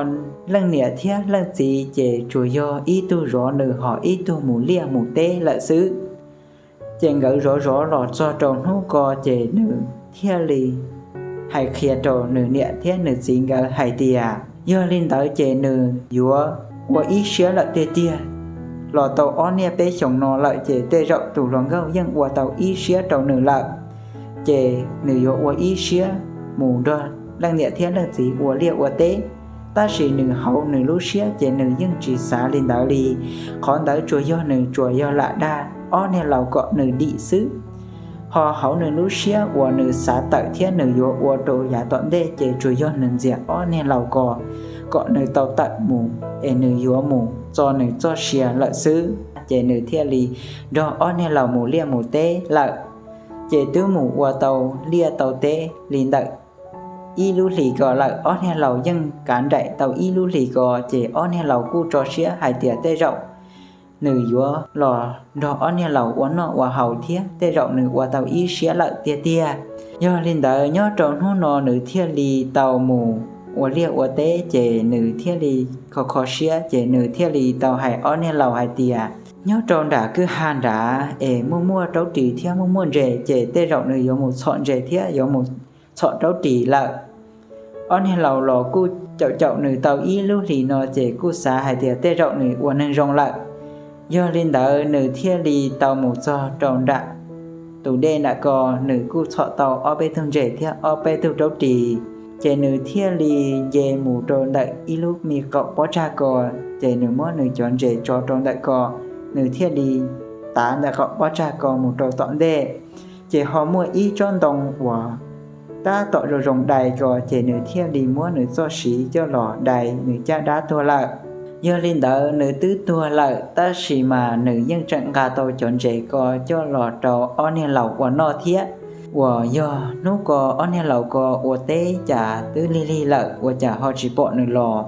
leej niam thiab leej txiv ces tsuas yog ib tug zov nws ho ib tug mus liaj mus teb lawm xwb. Ces nkawd zov zov los txog rau hnub ko ces nws thiaj li hais qhia rau nws niam thiab nws txiv nkawd hais tias yog li ntawd ces nws yuav ua ib siab lawm tiag tiag. Los tau ob niaj peb xyoos no lawm ces tej zaum tus hluas nkauj yeej ua tau ib siab rau nws lawm. Ces nws yuav ua ib siab mus nrog leej niam thiab leej txiv ua liaj ua teb. Tab sis nws hauv nws lub siab ces nws yeej tsis xav li ntawd li. Qhov ntawd tsuas yog nws tsuas yog lam dag ob niag laus kom nws dim xwb. Ho hauv nws lub siab uas nws xav tawm thiab nws yuav ua rau yav tom ntej ces tsuas yog nws ntxias ob niag laus ko kom nws tau tawm mus es nws yuav mus txo nws txoj sia lawm xwb. Ces nws thiaj li nrog ob niag laus mus liaj mus teb lawm. Ces twb mus ua tau liaj tau teb li ntawm ib lub hlis ko lawm, ob niag laus yeej kav nraim tau ib lub hlis ko, ces ob niag laus kuj tso siab hais tias tej zaum nws yuav los nrog ob niag laus ua noj ua haus thiab tej zaum nws ua tau ib siab lawm tiag tiag. Yog li ntawd nyob rau hnub no nws thiaj li tau mus ua liaj ua teb, ces nws thiaj li kho kho siab, ces nws thiaj li tau hais ob niag laus hais tias nyob rau nram kwj ha nrad es muaj muaj raub ris thiab muaj muaj ntses, ces tej zaum nws yuav mus txhom ntses thiab yuav mus txhom raub ris lawm. Ob niag laus los kuj caum caum nws tau ib lub hlis no ces kuj xav hais tias tej zaum nws ua neeg zoo lawm. Yog li ntawd nws thiaj li tau mus txog rau nram tus dej nram ko, nws kuj txhom tau ob peb tug ntses thiab ob peb tug raub ris, ces nws thiaj li nce mus rau ntawm ib lub me qaum pob tsag ko, ces nws muab nws cov ntses tso rau ntawm ko, nws thiaj li tav ntawm qaum pob tsag ko mus rau tom ntej. Ces ho muaj ib tsob ntoo uas tab tom zoo zoo dai ko, ces nws thiaj li muab nws txoj siv coj los dai nws caj dab tuag lawm. Yog li ntawd nws twb tuag lawm tab sis mas nws yeej tseem nqa tau cov ntses ko coj los rau ob niag laus ua noj thiab. Uas yog hnub ko ob niag laus ko ua teb cas twb lig lig lawm ua cas ho tsis pom nws los.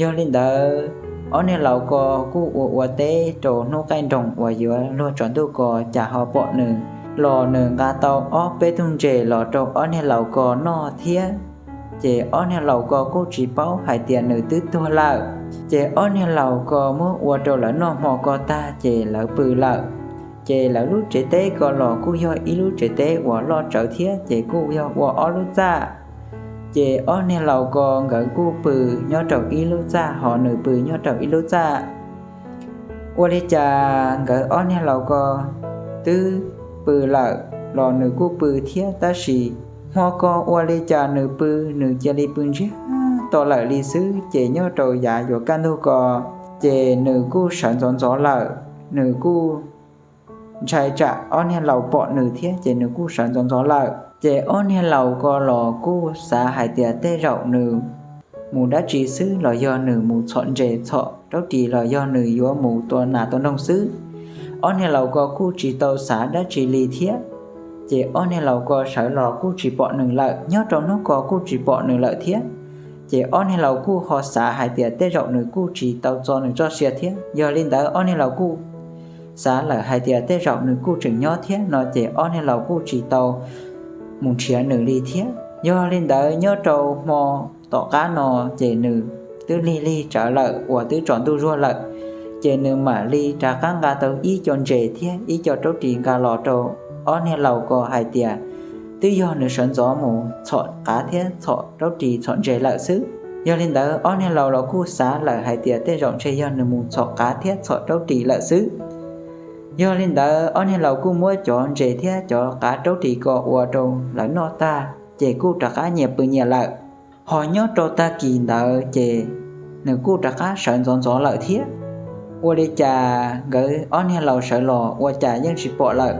Yog li ntawd ob niag laus ko kuj ua ua teb rau hnub qaij nroos uas yuav luag tsaus ntuj ko cas ho pom nws los. Nws nqa tau ob peb tug ntses los rau ob niag laus ko noj thiab. Ces ob niag laus ko kuj tsis paub hais tias nws twb tuag lawm. Ces ob niag laus ko muab ua rau lawv noj hmo ko tag ces lawv pw lawm. Ces lawv lub tsev teb ko los kuj yog ib lub tsev teb uas loj tsawv thiab ces kuj yog ua ob lub txaj. Ces ob niag laus ko nkawd kuj pw nyob rau ib lub txaj ho nws pw nyob rau ib lub txaj. Ua li cas nkawd ob niag laus ko twb pw lawm los nws kuj pw thiab tab sis hmo ko ua li cas nws pw, nws cia li pw ntsiag to lawm li xwb. Ces nyob rau yav yuav kaj ntug ko ces nws kuj sawv ntxov ntxov lawm. Nws kuj ntshai tsam ob niag laus pom nws thiab ces nws kuj sawv ntxov ntxov lawm. Ces ob niag laus ko los kuj xav hais tias tej zaum nws mus dab tsi xwb los yog nws mus txhom ntses txhom raub ris los yog nws yuav mus tua nas tua noog xwb. Ob niag laus ko kuj tsis tau xav dab tsi li thiab. Ces ob niag laus ko sawv los kuj tsis pom nws lawm, nyob rau hnub ko kuj tsis pom nws lawm thiab. Ces ob niag laus kuj ho xav hais tias tej zaum nws kuj tsis tau txo nws txoj sia thiab. Yog li ntawd ob niag laus kuj xav lawm hais tias tej zaum nws kuj tseem nyob thiab no ces ob niag laus kuj tsis tau mus nrhiav nws li thiab. Yog li ntawd nyob rau hmo tom qab no ces nws twb lig lig tsawv lawm uas twb tsaus ntuj zuag lawm. Ces nws mam li rov qab nqa tau ib co ntses thiab ib co raub ris nqa los rau ob niag laus ko hais tias twb yog nws sawv ntxov mus txhom qav thiab txhom raub ris txhom ntses lawm xwb. Yog li ntawd ob niag laus los kuj xav lawm hais tias tej zaum ntshe yog nws mus txhom qav thiab txhom raub ris lawm xwb. Yog li ntawd ob niag laus kuj muab cov ntses thiab cov qav raub ris ko ua rau lawv noj tag ces kuj rov qab nyias pw nyias lawm. Ho nyob rau tag kis ntawd ces nws kuj rov qab sawv ntxov ntxov lawm thiab. Ua li cas nkawd ob niag laus sawv los ua cas yeej tsis pom lawm.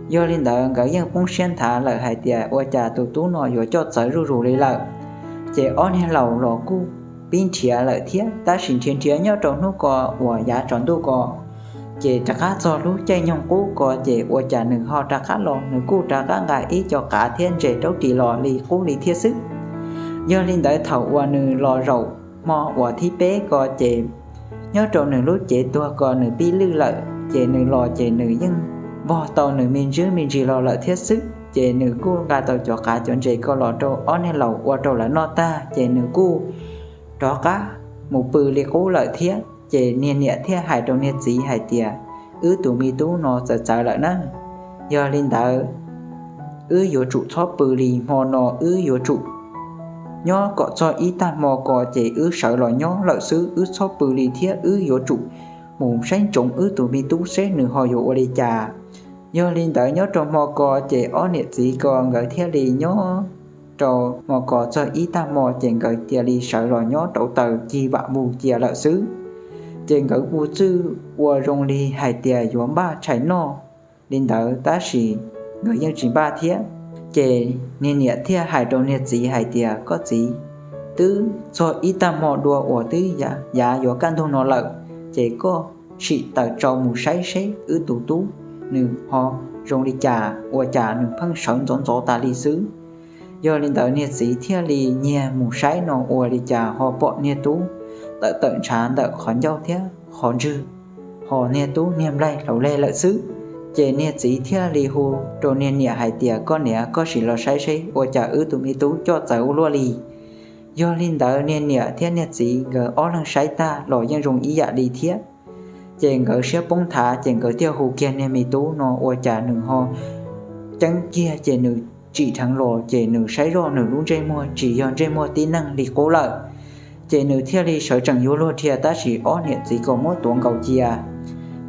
Yog li ntawd nkawd yeej poob siab nthav lawm hais tias ua cas tus tub no yuav coj txawv zuj zus li lawm. Ces ob niag laus los kuj pib nrhiav lawm thiab tab sis nrhiav nrhiav nyob rau hnub ko uas yav tsaus ntuj ko ces rov qab txog lub caij nyoog qub ko ces ua cas nws ho rov qab los, nws kuj rov qab nqa ib co qav thiab ntses raub ris los li qub li thiab xwb. Yog li ntawd thaum uas nws los zaum hmo uas thib peb ko ces nyob rau nws lub cev tuag ko nws pib lwj lawm ces nws los ces nws yeej vog tau nws me ntsis me ntsis los lawm thiab xwb. Ces nws kuj nqa tau cov qav cov ntses ko los rau ob niag laus ua rau lawv noj tag ces nws kuj rov qab mus pw li qub lawm thiab. Ces niag niam thiaj hais rau niag txiv hais tias wb tus me tub no txawv txawv lawm na. Yog li ntawd wb yuav tsum txhob pw li, hmo no wb yuav tsum nyob kom txog ib tag hmo ko ces wb sawv los nyob lawm xwb, wb txhob pw li thiab wb yuav tsum mus saib ntsoov wb tus me tub seb nws ho yuav ua li cas. Yog li ntawd nyob rau hmo ko ces ob niam txiv ko nkawd thiaj li nyob rau hmo ko txog ib tag hmo ces nkawd cia li sawv los nyob rau taws cig vam vus cia lawm xwb. Ces nkawd ua txwj ua zoo li hais tias yuav npaj tshais noj li ntawd tab sis nkawd yeej tsis npaj thiab. Ces niag niam thiaj hais rau niag txiv hais tias koj txiv, twb txog ib tag hmo dua uas twb yav yuav kaj ntug no lawm, ces koj sim taws tsau mus saib seb wb tus tub nws ho zoo li cas, ua cas nws pheej sawv ntxov ntxov tas li xwb. Yog li ntawd niag txiv thiaj li nyiag mus saib no ua li cas ho pom niag tub tawm tawm ntshav ntawm qhov ncauj thiab qhov ntswg, ho niag tub niag nplaig laus leg lawm xwb. Ces niag txiv thiaj li hu rau niag niam hais tias koj niam, koj sim los saib seb ua cas wb tus me tub coj txawv ua luaj li. Yog li ntawd niag niam thiab niag txiv nkawd ob leeg saib tag los yeej zoo ib yam li thiab. Ces nkawd siab poob nthav ces nkawd thiaj hu kiag niag me tub no ua cas nws ho ceeb kiag ces nws tsim dheev los ces nws saib zoj nws lub ntsej muag tsis yog ntsej muag tib neeg li qub lawm. Ces nws thiaj li sawv tseem yuav luag dhia tab sis ob niam txiv ko muab tuav nkaus cia.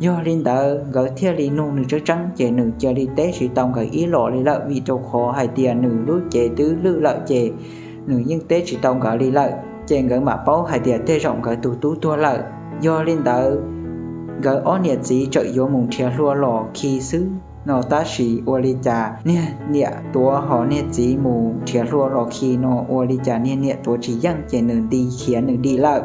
Yog li ntawd nkawd thiaj li nug nws tseeb tseeb ces nws cia li teb tsis tau nkawd ib los li lawm vim rau qhov hais tias nws lub cev twb lwj lawm ces nws yeej teb tsis tau nkawd li lawm. Ces nkawd mam paub hais tias tej zaum nkawd tus tub tuag lawm. Yog li ntawd nkawd ob niam txiv txawm yuav mus nrhiav hlua los khi xwb no tab sis ua li cas niag niam tuav ho niag txiv mus nrhiav hlua los khi no ua li cas niag niam tuav tsis yeej ces nws nti khiav nws dim lawm.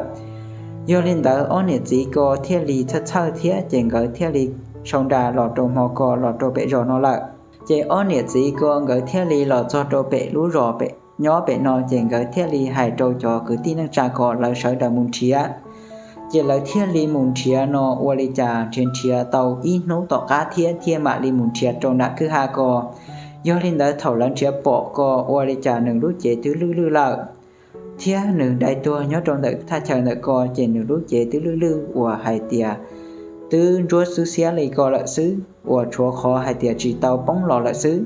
Yog li ntawd ob niam txiv ko thiaj li txhawj txhawj thiab ces nkawd thiaj li sau nra los rau hmo ko los rau pem zos no lawm. Ces ob niam txiv ko nkawd thiaj li los txog rau pem lub zos pem nyob pem no ces nkawd thiaj li hais rau cov kwv tij neej tsa ko lawv sawv daws mus nrhiav. Ces lawv thiaj li mus nrhiav no ua li cas nrhiav nrhiav tau ib hnub tom qab thiab thiaj mam li mus nrhiav rau nram kwj ha ko. Yog li ntawd thaum lawv nrhiav pom ko ua li cas nws lub cev twb lwj lwj lawm, thiab nws dai tuag nyob rau ntawm thaj chaw ntawm ko ces nws lub cev twb lwj lwj uas hais tias twb ntsuab xwb xiab li ko lawm xwb uas tshuav qhov hais tias tsis tau poob los lawm xwb.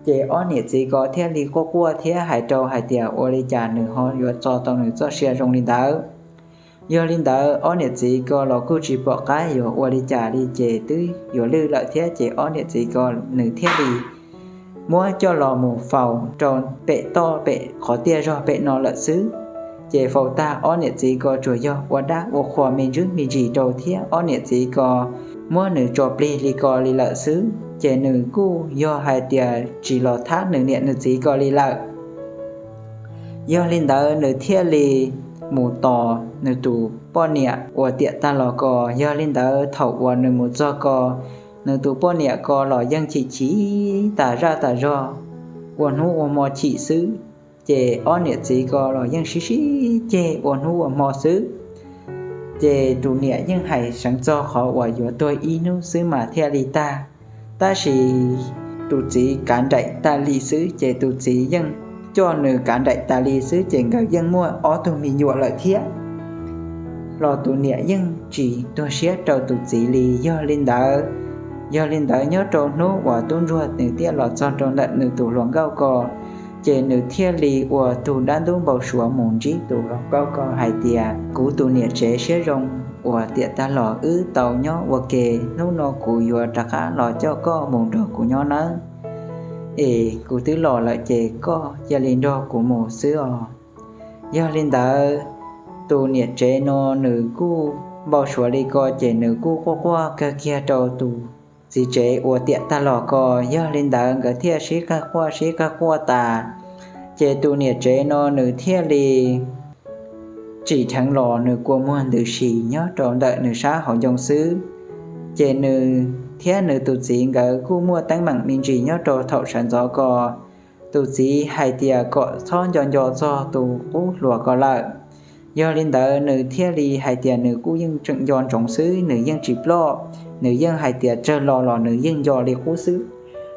Ces ob niam txiv ko thiaj li quaj quaj thiab hais rau hais tias ua li cas nws ho yuav txo tau nws txoj sia zoo li ntawd. Yog li ntawd ob niam txiv ko los kuj tsis pom qab yuav ua li cas li ces twb yuav lwj lawm thiab ces ob niam txiv ko nws thiaj li muab coj los mus faus rau pem toj pem qhov tiaj zog pem no lawm xwb. Ces faus tag ob niam txiv ko tsuas yog ua dab ua qhua me ntsis me ntsis rau thiab ob niam txiv ko muab nws tso plig li ko li lawm xwb ces nws kuj yog hais tias tsis los thab nws niam nws txiv ko li lawm. Yog li ntawd nws thiaj li mus tos nws tus poj niam uas tiam tag los ko. Yog li ntawd thaum uas nws mus txog ko, nws tus poj niam ko los yeej chim chim tas zaj tas zog, ua hnub ua hmo chim xwb. Ces ob niam txiv ko los yeej sib sib ceg ua hnub ua hmo xwb. Ces tus niam yeej hais seev txog qhov uas yuav tuag ib hnub xwb mas thiaj li tag. Tab sis tus txiv kav nraim tas li xwb ces tus txiv yeej coj nws kav nraim tas li xwb ces nkawd yeej muaj ob tug me nyuam lawm thiab. Los tus niam yeej tsis tuag siab rau tus txiv li. Yog li ntawd, yog li ntawd nyob rau hnub uas tub ntsuag nws thiaj los txog rau ntawm nws tus hluas nkauj ko, ces nws thiaj li ua tug dab ntub npau suav mus ntsib tus hluas nkauj ko hais tias, kuv tus niam tsev siab zoo uas tiam tag los wb tau nyob ua ke, hnub no kuv yuav rov qab los coj koj mus nrog kuv nyob nawb. Es kuv twb los lawm ces koj cia li nrog kuv mus xwb os. Yog li ntawd, tus niam tsev no nws kuj npau suav li ko ces nws kuj quaj quaj kawg kiag rau tus txiv tsev uas tiam tag los ko. Yog li ntawd nkawd thiaj sib qawg quaj sib qawg quaj tas, ces tus niam tsev no nws thiaj li tsim dheev los nws kua muag ntws si nyob rau ntawm nws sab hauv ncoo xwb. Ces nws thiab nws tus txiv nkawd kuj muaj teeb meem me ntsis nyob rau thaum sawv ntxov ko. Tus txiv hais tias kom txhob nco nco txog tus qub hluas ko lawm. Yog li ntawd nws thiaj li hais tias nws kuj yeej tseem nco ntsoov xwb, nws yeej tsis ploj, nws yeej hais tias tsawg los los nws yeej nco li qub xwb.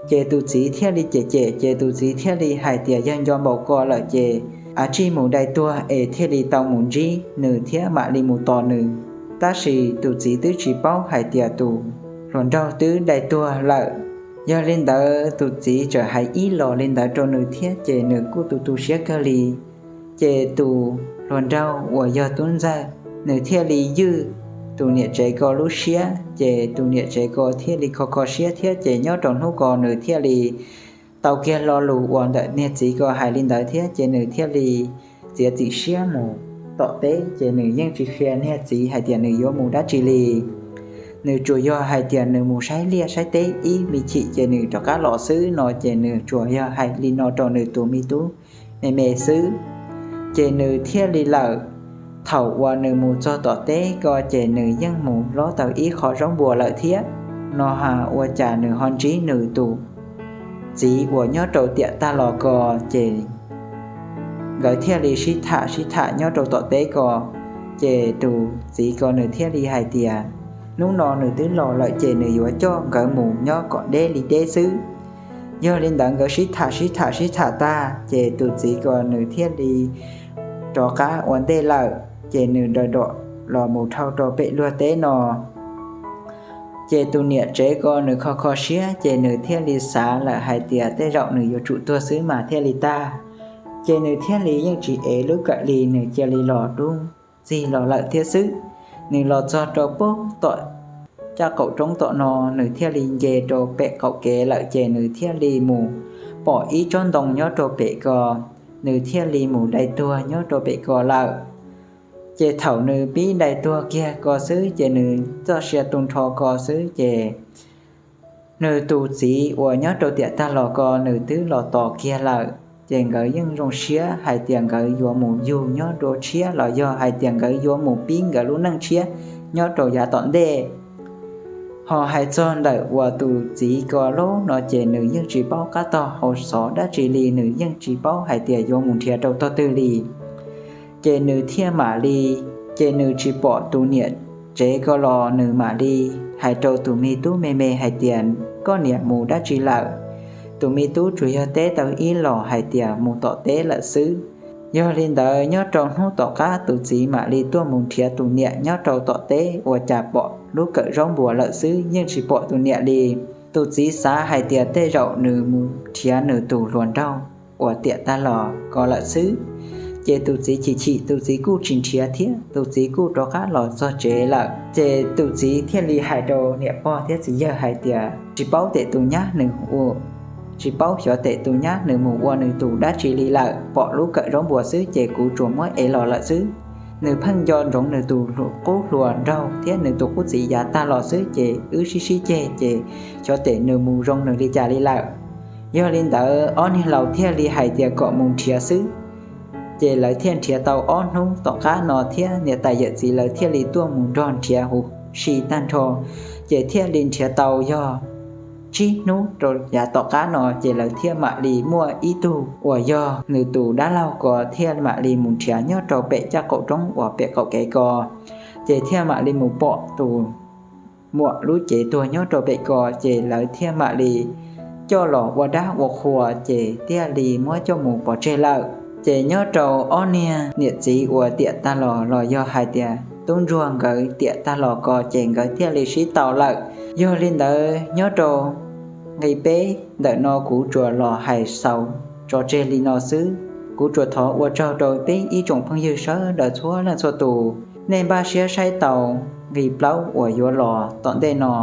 Ces tus txiv thiaj li cem cem, ces tus txiv thiaj li hais tias yog nco npaum ko lawm ces a tsij mus dai tuag es thiaj li tau mus ntsib nws thiab mam li mus tos nws. Tab sis tus txiv twb tsis paub hais tias tus hluas nraug twb dai tuag lawm. Yog li ntawd tus txiv txawm hais ib los li ntawd rau nws thiab ces nws kuj tu tu siab kawg li. Ces tus hluas nraug uas yog tub ntxawg, nws thiaj li ywj tus niam tsev ko lub siab, ces tus niam tsev ko thiaj li kho kho siab thiab ces nyob rau hnub ko nws thiaj li tau kiag lo lus uas ntawm niag txiv ko hais li ntawd thiab ces nws thiaj li txiav txim siab mus tom teb, ces nws yeej tsis qhia niag txiv hais tias nws yuav mus dab tsi li. Nws tsuas yog hais tias nws mus saib liaj saib teb ib me chim ces nws rov qab los xwb no, ces nws tsuas yog hais li no rau nws tus me tub me me xwb. Ces nws thiaj li lawm. Thaum uas nws mus txog tom teb ko ces nws yeej mus lob tau ib qho zaub npua lawm thiab no ha, ua cas nws ho ntsib nws tus txiv uas nyob rau tiam tag los ko, ces nkawd thiaj li sib tham sib tham nyob rau tom teb ko. Ces tus txiv ko nws thiaj li hais tias hnub no nws twb los lawm ces nws yuav coj nkawd mus nyob kom deb li deb xwb. Yog li ntawd nkawd sib tham sib tham sib tham tag ces tus txiv ko nws thiaj li rov qab ua ntej lawm, ces nws daws dom los mus dhau rau pem luag teb no. Ces tus niam tsev ko nws kho kho siab ces nws thiaj li xav lawm hais tias tej zaum nws yuav tsum tuag xwb mas thiaj li tag. Ces nws thiaj li yeej tsis ev lub kawm li, nws cia li los dub txig los lawm thiab xwb. Nws los txog rau pem tom caj qaum roob tom no, nws thiaj li nce rau pem qaum kev lawm ces nws thiaj li mus pom ib tsob ntoo nyob rau pem ko, nws thiaj li mus dai tuag nyob rau pem ko lawm. Ces thaum nws pib dai tuag kiag ko xwb ces nws txoj sia tu nrho ko xwb ces nws tus txiv uas nyob rau tiam tag los ko nws twb los tos kiag lawm. ces nkawd yeej zoo siab hais tias nkawd yuav mus yug nyob dua tshiab los yog hais tias nkawd yuav mus pib nkawd lub neej tshiab nyob rau yav tom ntej. Ho hais txog ntawm uas tus txiv ko lub no ces nws yeej tsis paub qab tog hauv xov dab tsi li, nws yeej tsis paub hais tias yuav mus nrhiav rau tog twg li. Ces nws thiaj mam li, ces nws tsis pom tus niam tsev ko los nws mam li hais rau tus me tub me me hais tias, koj niam mus dab tsi lawm? Tus me tub tsuas yog teb tau ib los hais tias mus tom teb lawm xwb. Yog li ntawd nyob rau hnub tom qab tus txiv mam li tuaj mus nrhiav tus niam nyob rau tom teb ua cas pom lub kawm zaub npua lawm xwb, yeej tsis pom tus niam li. Tus txiv xav hais tias tej zaum nws mus nrhiav nws tus hluas nraug uas tiam tag los ko lawm xwb. Ces tus txiv chim chim, tus txiv kuj tsis nrhiav thiab, tus txiv kuj rov qab los txog tsev lawm. Ces tus txiv thiaj li hais rau niam pog thiab txiv yawg hais tias tsis paub tes tus nyab nws ua, tsis paub xyov tes tus nyab nws mus ua nws tus dab tsi li lawm, pom lub kawm zaub npua xwb ces kuv tsuas muab ev los lawm xwb. Nws pheej nco ntsoov nws tus qub hluas nraug thiab nws tus qub txiv yav tag los xwb ces wb sib sib ceg ces xyov tes nws mus zoo nws li cas li lawm. Yog li ntawd ob niag laus thiaj li hais tias kom mus nrhiav xwb. Ces lawv thiaj nrhiav tau ob hnub tom qab no thiab niam tais yawm txiv lawv thiaj li tuaj mus nrog nrhiav huv si tag nrho, ces thiaj li nrhiav tau yog tsib hnub rau yav tom qab no ces lawv thiaj mam li muaj ib tug uas yog nws tus dab laug ko thiaj mam li mus nrhiav nyob rau pem caj qaum roob uas pem qaum kev ko, ces thiaj mam li mus pom tus muam lub cev tuag nyob rau pem ko, ces lawv thiaj mam li coj los ua dab ua qhua ces thiaj li muab coj mus pov tseg lawm. Ces nyob rau ob niag niam txiv uas tiam tag los los yog hais tias tub ntsuag nkawd tiam tag los ko ces nkawd thiaj li sib tau lawm. Yog li ntawd nyob rau nqe peb ntawm no kuv tsuas los hais xaus tso tseg li no xwb. Kuv tsuas thov ua tsaug rau peb ib tsoom phooj ywg sawv daws txhua leej txhua tus, nej npaj siab saib tau nqe plaub uas yuav los tom ntej no.